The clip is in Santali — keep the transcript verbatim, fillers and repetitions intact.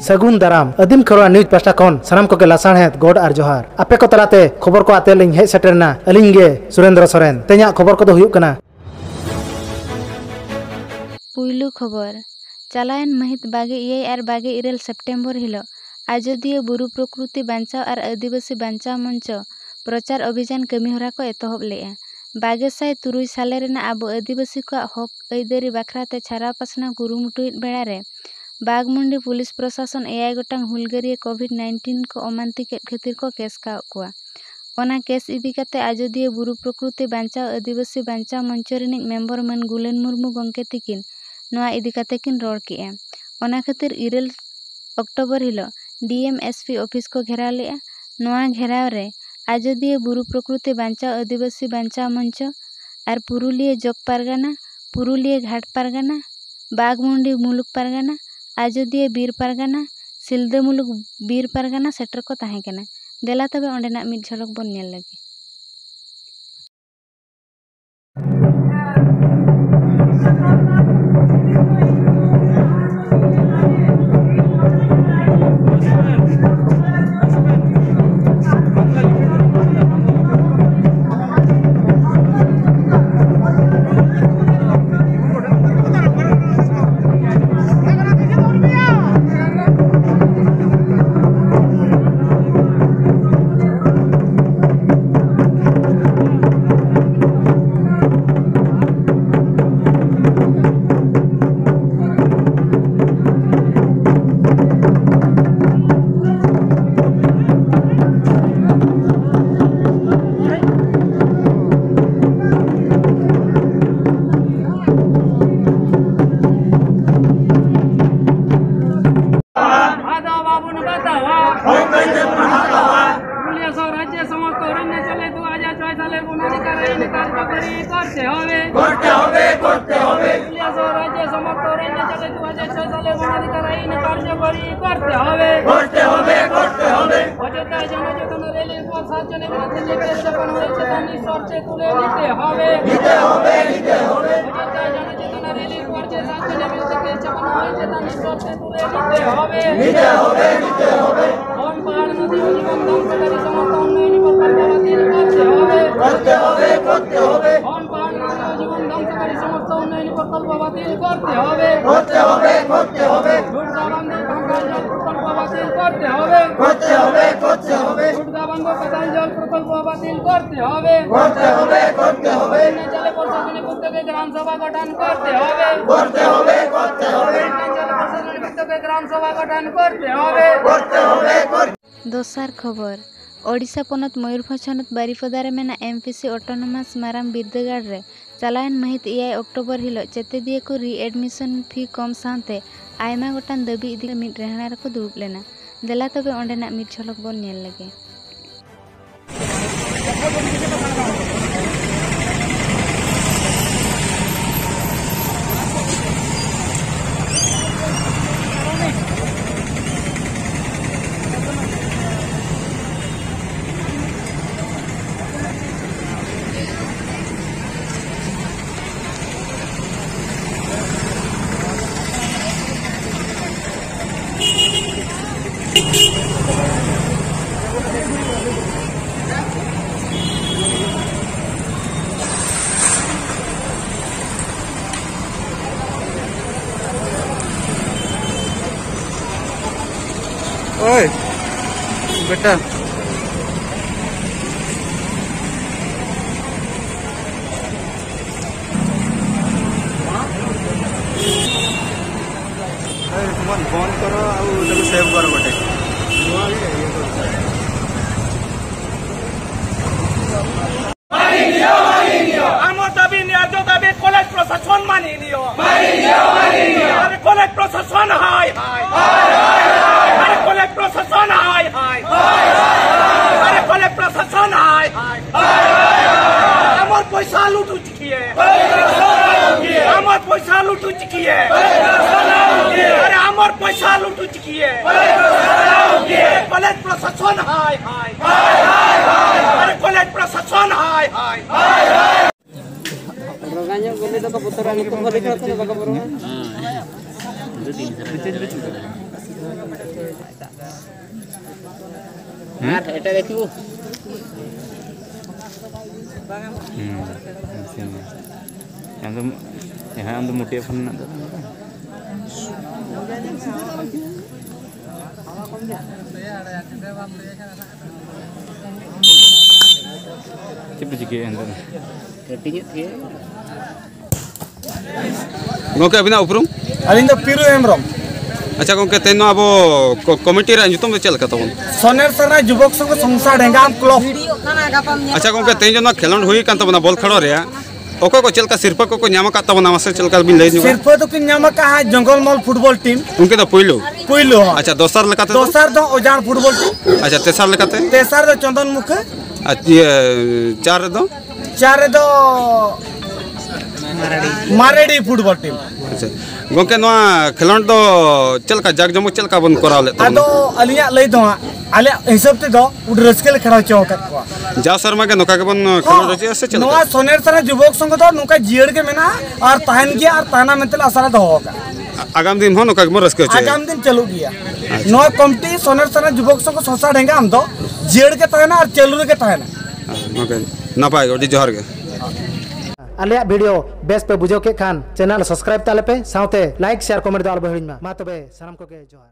ᱥᱟᱹᱜᱩᱱ ᱫᱟᱨᱟᱢ᱾ ᱟᱹᱫᱤᱢ ᱠᱷᱮᱨᱣᱟᱲ ᱱᱤᱭᱩᱡᱽ ᱯᱟᱦᱴᱟ ᱠᱷᱚᱱ ᱥᱟᱱᱟᱢ ᱠᱚᱜᱮ ᱞᱟᱥᱟᱲᱦᱮᱫ ᱜᱚᱰ ᱟᱨ ᱡᱚᱦᱟᱨ᱾ ᱟᱯᱮ ᱠᱚ ᱛᱟᱞᱟᱛᱮ ᱠᱷᱚᱵᱚᱨ ᱠᱚ ᱟᱛᱮ ᱞᱤᱧ ᱦᱮᱡ ᱥᱮᱴᱮᱨ ᱮᱱᱟ ᱟᱹᱞᱤᱧ ᱜᱮ ᱥᱩᱨᱮᱱᱫᱨᱚ ᱥᱚᱨᱮᱱ᱾ ᱛᱮᱦᱮᱧᱟᱜ ᱠᱷᱚᱵᱚᱨ ᱠᱚᱫᱚ ᱦᱩᱭᱩᱜ ᱠᱟᱱᱟ᱾ ᱯᱩᱭᱞᱩ ᱠᱷᱚᱵᱚᱨ᱾ ᱪᱟᱞᱟᱣᱮᱱ ᱢᱟᱹᱦᱤᱛ ᱵᱟᱜᱮ ᱮᱭᱟᱭ ᱟᱨ ᱵᱟᱜᱮ ᱤᱨᱟᱹᱞ ᱥᱮᱯᱴᱮᱢᱵᱚᱨ ᱦᱤᱞᱚᱜ ᱟᱡᱚᱫᱤᱭᱟᱹ ᱵᱩᱨᱩ ᱯᱨᱚᱠᱨᱤᱛᱤ ᱵᱟᱧᱪᱟᱣ ᱟᱨ ᱟᱹᱫᱤᱵᱟᱹᱥᱤ ᱵᱟᱧᱪᱟᱣ ᱢᱚᱧᱪᱚ ᱯᱨᱚᱪᱟᱨ ᱚᱵᱷᱤᱡᱟᱱ ᱠᱟᱹᱢᱤᱦᱚᱨᱟ ᱠᱚ ᱮᱛᱚᱦᱚᱵ ᱞᱮᱫᱼᱟ᱾ ᱵᱟᱜᱮ ᱥᱟᱭ ᱛᱩᱨᱩᱭ ᱥᱟᱞᱮ ᱨᱮᱱᱟᱜ ᱟᱵᱚ ᱟᱹᱫᱤᱵᱟᱹᱥᱤ ᱠᱚᱣᱟᱜ ᱦᱚᱠ ᱟᱹᱭᱫᱟᱹᱨᱤ ᱵᱟᱠᱷᱨᱟ ᱛᱮ ᱪᱷᱟᱨᱟᱣ ᱯᱟᱥᱱᱟᱣ ᱠᱩᱨᱩᱢᱩᱴᱩᱭᱮᱫ ᱵᱮᱲᱟ ᱨᱮ ᱵᱟᱜᱽᱢᱩᱱᱰᱤ ᱯᱩᱞᱤᱥ ᱯᱨᱚᱥᱟᱥᱚᱱ ᱮᱭᱟᱭ ᱜᱚᱴᱟᱝ ᱦᱩᱞᱜᱟᱹᱨᱤᱭᱟᱹ ᱠᱳᱵᱷᱤᱰ ᱱᱟᱭᱤᱱᱴᱤᱱ ᱠᱚ ᱚᱢᱟᱱᱛᱤ ᱠᱮᱫ ᱠᱷᱟᱹᱛᱤᱨ ᱠᱚ ᱠᱮᱥ ᱠᱟᱣᱜ ᱠᱚᱣᱟ᱾ ᱚᱱᱟ ᱠᱮᱥ ᱤᱫᱤ ᱠᱟᱛᱮ ᱟᱡᱚᱫᱤᱭᱟᱹ ᱵᱩᱨᱩ ᱯᱨᱚᱠᱨᱤᱛᱤ ᱵᱟᱧᱪᱟᱣ ᱟᱹᱫᱤᱵᱟᱹᱥᱤ ᱵᱟᱧᱪᱟᱣ ᱢᱚᱧᱪᱚ ᱨᱤᱱᱤᱡ ᱢᱮᱢᱵᱚᱨ ᱢᱟᱹᱱ ᱜᱩᱞᱟᱹᱱ ᱢᱩᱨᱢᱩ ᱜᱚᱢᱠᱮ ᱛᱤᱠᱤᱱ ᱱᱚᱣᱟ ᱤᱫᱤ ᱠᱟᱛᱮ ᱠᱤᱱ ᱨᱚᱲ ᱠᱮᱜᱼᱟ᱾ ᱚᱱᱟ ᱠᱷᱟᱹᱛᱤᱨ ᱤᱨᱟᱹᱞ ᱚᱠᱴᱳᱵᱚᱨ ᱦᱤᱞᱚᱜ ᱰᱤ ᱮᱢ ᱮᱥ ᱯᱤ ᱚᱯᱷᱤᱥ ᱠᱚ ᱜᱷᱮᱨᱟᱣ ᱞᱮᱜᱼᱟ᱾ ᱱᱚᱣᱟ ᱜᱷᱮᱨᱟᱣ ᱨᱮ ᱟᱡᱚᱫᱤᱭᱟᱹ ᱵᱩᱨᱩ ᱯᱨᱚᱠᱨᱤᱛᱤ ᱵᱟᱧᱪᱟᱣ ᱟᱹᱫᱤᱵᱟᱹᱥᱤ ᱵᱟᱧᱪᱟᱣ ᱢᱚᱧᱪᱚ ᱟᱨ ᱯᱩᱨᱩᱞᱤᱭᱟᱹ ᱡᱚᱜᱽ ᱯᱟᱨᱜᱟᱱᱟ, ᱯᱩᱨᱩᱞᱤᱭᱟᱹ ᱜᱷᱟᱴ ᱯᱟᱨᱜᱟᱱᱟ, ᱵᱟᱜᱽᱢᱩᱱᱰᱤ ᱢᱩᱞᱩᱠ ᱯᱟᱨᱜᱟᱱᱟ, ᱟᱡᱚᱫᱤᱭᱟᱹ ᱵᱤᱨ ᱯᱟᱨᱜᱟᱱᱟ, ᱥᱤᱞᱫᱟᱹ ᱢᱩᱞᱩᱠ ᱵᱤᱨ ᱯᱟᱨᱜᱟᱱᱟ ᱥᱮᱴᱮᱨ ᱠᱚ ᱛᱟᱦᱮᱸ ᱠᱟᱱᱟ᱾ ᱫᱮᱞᱟ ᱛᱚᱵᱮ ᱚᱸᱰᱮᱱᱟᱜ ᱢᱤᱫ ᱡᱷᱚᱞᱚᱠ ᱵᱚᱱ ᱧᱮᱞ ᱞᱮᱜᱮ᱾ ᱟᱫᱚ ᱵᱟᱵᱚᱱ ᱵᱟᱛᱟᱣᱟ᱾ ᱯᱩᱨᱩᱞᱤᱭᱟᱹ ᱥᱚᱦᱚᱨ রাজ্যে সমস্ত অরণ্যাঞ্চলে দু হাজার ছয় সালের বনাধিকার আইন কার্যকরী করতে হবে। করতে হবে, করতে হবে। পুরুলিয়া সহ রাজ্যে সমস্ত অরণ্যাঞ্চলে দু হাজার ছয় সালের বনাধিকার আইন কার্যকরী করতে হবে। করতে হবে, করতে হবে। অযোধ্যায় জনচেতনা র‍্যালির পর সাত জনের মধ্যে যে কেস স্থাপন হয়েছে তা নিঃশর্তে তুলে নিতে হবে। নিতে হবে, নিতে হবে। অযোধ্যায় জনচেতনা র‍্যালি পর্যায়ে সাহায্য নিয়ে মিলতে পেরেছে, কোনো হয়েছে তা নিঃশর্তে তুলে নিতে হবে। নিতে হবে, নিতে হবে। বন পাহাড় নদী ও জীবন ধ্বংসকারী সমস্ত উন্নয়নী প্রকল্প বাতিল করতে হবে। করতে হবে, করতে হবে। বন পাহাড় নদী ও জীবন ধ্বংসকারী সমস্ত উন্নয়নী প্রকল্প বাতিল করতে হবে। করতে হবে, করতে হবে। দুর্গাবন্ধ ভাঙ্গাইজল প্রকল্প বাতিল করতে হবে। করতে হবে, করতে হবে। দুর্গাবন্ধ ভাঙ্গাইজল প্রকল্প বাতিল করতে হবে। করতে হবে, করতে হবে। বন্যাঞ্চলে প্রশাসনিক উদ্যোগে গ্রাম সভা গঠন করতে হবে। করতে হবে, করতে হবে। বন্যাঞ্চলে প্রশাসনিক উদ্যোগে গ্রাম সভা গঠন করতে হবে। করতে হবে, করতে দᱚᱥᱟᱨ ᱠᱷᱚᱵᱚᱨ᱾ ᱳᱰᱤᱥᱟ ᱯᱚᱱᱚᱛ ᱢᱚᱭᱩᱨᱵᱷᱚᱸᱡᱽ ᱦᱚᱱᱚᱛ ᱵᱟᱨᱤᱯᱚᱫᱟ ᱨᱮ ᱢᱮᱱᱟᱜ ᱮᱢ ᱯᱤ ᱥᱤ ᱚᱴᱳᱱᱚᱢᱟᱥ ᱢᱟᱨᱟᱝ ᱵᱤᱨᱫᱟᱹᱜᱟᱲ ᱨᱮ ᱪᱟᱞᱟᱣᱮᱱ ᱢᱟᱹᱦᱤᱛ ᱮᱭᱟᱭ ᱚᱠᱴᱳᱵᱚᱨ ᱦᱤᱞᱚᱜ ᱪᱮᱛᱮᱫᱤᱭᱟᱹ ᱠᱚ ᱨᱤ ᱮᱰᱢᱤᱥᱚᱱ ᱯᱷᱤ ᱠᱚᱢ ᱥᱟᱶᱛᱮ ᱟᱭᱢᱟ ᱜᱚᱴᱟᱝ ᱫᱟᱹᱵᱤ ᱤᱫᱤ ᱠᱟᱛᱮ ᱢᱤᱫ ᱨᱮᱦᱲᱟ ᱨᱮᱠᱚ ᱫᱩᱲᱩᱵ ᱞᱮᱱᱟ᱾ ᱫᱮᱞᱟ ᱛᱚᱵᱮ ᱚᱸᱰᱮᱱᱟᱜ ᱢᱤᱫ ᱡᱷᱚᱞᱚᱠ ᱵᱚᱱ ᱧᱮᱞ ᱞᱮᱜᱮ᱾ ओए बेटा। ए, तुम बंद कर, आउ सेव कर गोटे। আমার দাবি, ন্যায্য দাবি, কলেজ প্রশাসন মানি নিও। আরে কলেজ প্রশাসন হায় হায়। আরে কলেজ প্রশাসন হায় হায়। আরে কলেজ প্রশাসন হায় হায়। আমার পয়সা লুটুছি কিয়ে? আমার পয়সা লুটুছি কিয়ে? আরে আমার পয়সা লুটুছি কিয়ে? কলেজ প্রশাসন হায় হায়। আরে কলেজ প্রশাসন হায় হায়। ᱨᱚᱜᱟ ᱧᱚᱜ ᱜᱚᱞᱤ ᱫᱚᱠᱚ ᱵᱚᱛᱚᱨᱟ ᱱᱩᱠᱩ᱾ ᱟᱨ ᱮᱴᱟᱜ ᱠᱤᱪᱷᱩ᱾ ᱦᱩᱸ, ᱟᱢ ᱫᱚ, ᱦᱮᱸ, ᱟᱢ ᱫᱚ ᱢᱩᱴᱤᱭᱟᱹ ᱠᱷᱚᱱ ᱢᱮᱱᱟᱜ ᱫᱚ᱾ ᱪᱮᱫ ᱯᱮ ᱪᱤᱠᱟᱹᱭᱮᱫᱼᱟ ᱱᱤᱛᱚᱜ ᱫᱚ? ᱠᱟᱹᱴᱤᱡ ᱧᱚᱜ ᱛᱷᱤᱭᱟᱹ᱾ ᱜᱚᱢᱠᱮ, ᱟᱹᱵᱤᱱᱟᱜ ᱩᱯᱨᱩᱢ? ᱟᱹᱞᱤᱧ ᱫᱚ ᱯᱤᱨᱩ ᱦᱮᱢᱵᱨᱚᱢ᱾ ᱟᱪᱪᱷᱟ ᱜᱚᱢᱠᱮ, ᱛᱮᱦᱮᱧ ᱱᱚᱣᱟ ᱟᱵᱚ ᱠᱚ-, ᱠᱚᱢᱤᱴᱤ ᱨᱮᱭᱟᱜ ᱧᱩᱛᱩᱢ ᱫᱚ ᱪᱮᱫ ᱞᱮᱠᱟ ᱛᱟᱵᱚᱱ? ᱥᱚᱱᱮᱨ ᱥᱮᱨᱟ ᱡᱩᱵᱚᱠ ᱥᱚᱝᱜᱷ ᱥᱚᱝᱥᱛᱷᱟ ᱰᱮᱸᱜᱟᱢ ᱠᱞᱚᱵ᱾ ᱟᱪᱪᱷᱟ ᱜᱚᱢᱠᱮ, ᱛᱮᱦᱮᱧ ᱡᱮ ᱱᱚᱣᱟ ᱠᱷᱮᱞᱳᱸᱰ ᱦᱩᱭ ᱠᱟᱱ ᱛᱟᱵᱚᱱᱟ, ᱵᱚᱞ ᱠᱷᱮᱞᱳᱸᱰ ᱨᱮᱭᱟᱜ, ᱚᱠᱚᱭ ᱠᱚ ᱪᱮᱫ ᱞᱮᱠᱟ ᱥᱤᱨᱯᱟᱹ ᱠᱚᱠᱚ ᱧᱟᱢ ᱟᱠᱟᱫ ᱛᱟᱵᱚᱱᱟ, ᱢᱟᱥᱮ ᱪᱮᱫ ᱞᱮᱠᱟ ᱵᱤᱱ ᱞᱟᱹᱭ ᱧᱚᱜᱟ? ᱥᱤᱨᱯᱟᱹ ᱫᱚᱠᱤᱱ ᱧᱟᱢ ᱟᱠᱟᱫᱼᱟ ᱡᱚᱝᱜᱚᱞ ᱢᱚᱞ ᱯᱷᱩᱴᱵᱚᱞ ᱴᱤᱢ᱾ ᱩᱱᱠᱤᱱ ᱫᱚ ᱯᱩᱭᱞᱩ? ᱯᱩᱭᱞᱩ, ᱦᱚᱸ᱾ ᱟᱪᱪᱷᱟ, ᱫᱚᱥᱟᱨ ᱞᱮᱠᱟᱛᱮ ᱫᱚ? ᱫᱚᱥᱟᱨ ᱫᱚ ᱚᱡᱟᱲ ᱯᱷᱩᱴᱵᱚᱞ ᱴᱤᱢ᱾ ᱟᱪᱪᱷᱟ, ᱛᱮᱥᱟᱨ ᱞᱮᱠᱟᱛᱮ? ᱛᱮᱥᱟᱨ ᱫᱚ ᱪᱚᱱᱫᱚᱱ ᱢᱩᱠᱷᱟᱹ᱾ ᱟᱨ ᱤᱭᱟᱹ, ᱪᱟᱨ ᱨᱮᱫᱚ? ᱪᱟᱨ ᱨᱮᱫᱚ ᱢᱟᱨᱮᱰᱤ ᱯᱷᱩᱴᱵᱚᱞ ᱴᱤᱢ᱾ ᱟᱪᱪᱷᱟ ᱜᱚᱢᱠᱮ, ᱱᱚᱣᱟ ᱠᱷᱮᱞᱳᱸᱰ ᱫᱚ ᱪᱮᱫ ᱞᱮᱠᱟ ᱡᱟᱠ ᱡᱚᱢᱚᱠ ᱪᱮᱫ ᱞᱮᱠᱟ ᱵᱚᱱ ᱠᱚᱨᱟᱣ ᱞᱮᱫ ᱛᱟᱵᱚᱱᱟ? ᱟᱫᱚ ᱟᱹᱞᱤᱧᱟᱜ ᱞᱟᱹᱭ ᱫᱚ ᱦᱟᱸᱜ, ᱟᱞᱮᱭᱟᱜ ᱦᱤᱥᱟᱹᱵ ᱛᱮᱫᱚ ᱟᱹᱰᱤ ᱨᱟᱹᱥᱠᱟᱹ ᱞᱮ ᱠᱷᱮᱞᱟ ᱦᱚᱪᱚ ᱟᱠᱟᱫ ᱠᱚᱣᱟ᱾ ᱡᱟᱣ ᱥᱮᱨᱢᱟ ᱜᱮ ᱱᱚᱝᱠᱟ ᱜᱮᱵᱚᱱ ᱠᱷᱮᱞᱳᱸᱰ ᱦᱚᱸ, ᱦᱚᱪᱚᱭᱟ ᱥᱮ ᱪᱮᱫ ᱱᱚᱣᱟ ᱞᱮᱠᱟ? ᱥᱚᱱᱮᱨ ᱥᱮᱨᱟ ᱡᱩᱵᱚᱠ ᱥᱚᱝᱜᱷ ᱫᱚ ᱱᱚᱝᱠᱟ ᱡᱤᱭᱟᱹᱲ ᱜᱮ ᱢᱮᱱᱟᱜᱼᱟ ᱟᱨ ᱛᱟᱦᱮᱱ ᱜᱮᱭᱟ ᱟᱨ ᱛᱟᱦᱮᱱᱟ ᱢᱮᱱᱛᱮ ᱞᱮ ᱟᱥᱟ ᱞᱮ ᱫᱚᱦᱚ ᱟᱠᱟᱫᱼᱟ᱾ ᱟᱜᱟᱢ ᱫᱤᱱ ᱦᱚᱸ ᱱᱚᱝᱠᱟ ᱜᱮᱵᱚᱱ ᱨᱟᱹᱥᱠᱟᱹ ᱦᱚᱪᱚᱭᱟ᱾ ᱟᱜᱟᱢ ᱫᱤᱱ ᱪᱟᱹᱞᱩᱜ ᱜᱮᱭᱟ᱾ ᱟᱪᱪᱷᱟ᱾ ᱱᱚᱣᱟ ᱠᱚᱢᱤᱴᱤ ᱥᱚᱱᱮᱨ ᱥᱮᱨᱟ ᱡᱩᱵᱚᱠ ᱥᱚᱝᱜᱷ ᱥᱚᱝᱥᱛᱷᱟ ᱰᱮᱸᱜᱟᱢ ᱫᱚ ᱡᱤᱭᱟᱹᱲ ᱜᱮ ᱛᱟᱦᱮᱱᱟ ᱟᱨ ᱪᱟᱹᱞᱩ ᱨᱮᱜᱮ ᱛᱟᱦᱮᱱᱟ᱾ ᱦᱮᱸ, ᱜᱚᱢᱠᱮ, ᱱᱟᱯᱟᱭ ᱜᱮ, ᱟᱹᱰᱤ ᱡᱚᱦᱟᱨ ᱜᱮ᱾ ᱟᱞᱮᱭᱟᱜ ᱵᱷᱤᱰᱤᱭᱳ ᱵᱮᱥ ᱯᱮ ᱵᱩᱡᱷᱟᱹᱣ ᱠᱮᱫ ᱠᱷᱟᱱ, ᱪᱮᱱᱮᱞ ᱥᱟᱵᱥᱠᱨᱟᱭᱤᱵ ᱛᱟᱞᱮ ᱯᱮ, ᱥᱟᱶᱛᱮ ᱞᱟᱭᱤᱠ, ᱥᱮᱭᱟᱨ, ᱠᱚᱢᱮᱱᱴ ᱫᱚ ᱟᱞᱚ ᱯᱮ ᱦᱤᱲᱤᱧ ᱢᱟ᱾ ᱢᱟ ᱛᱚᱵᱮ, ᱥᱟᱱᱟᱢ ᱠᱚᱜᱮ ᱡᱚᱦᱟᱨ᱾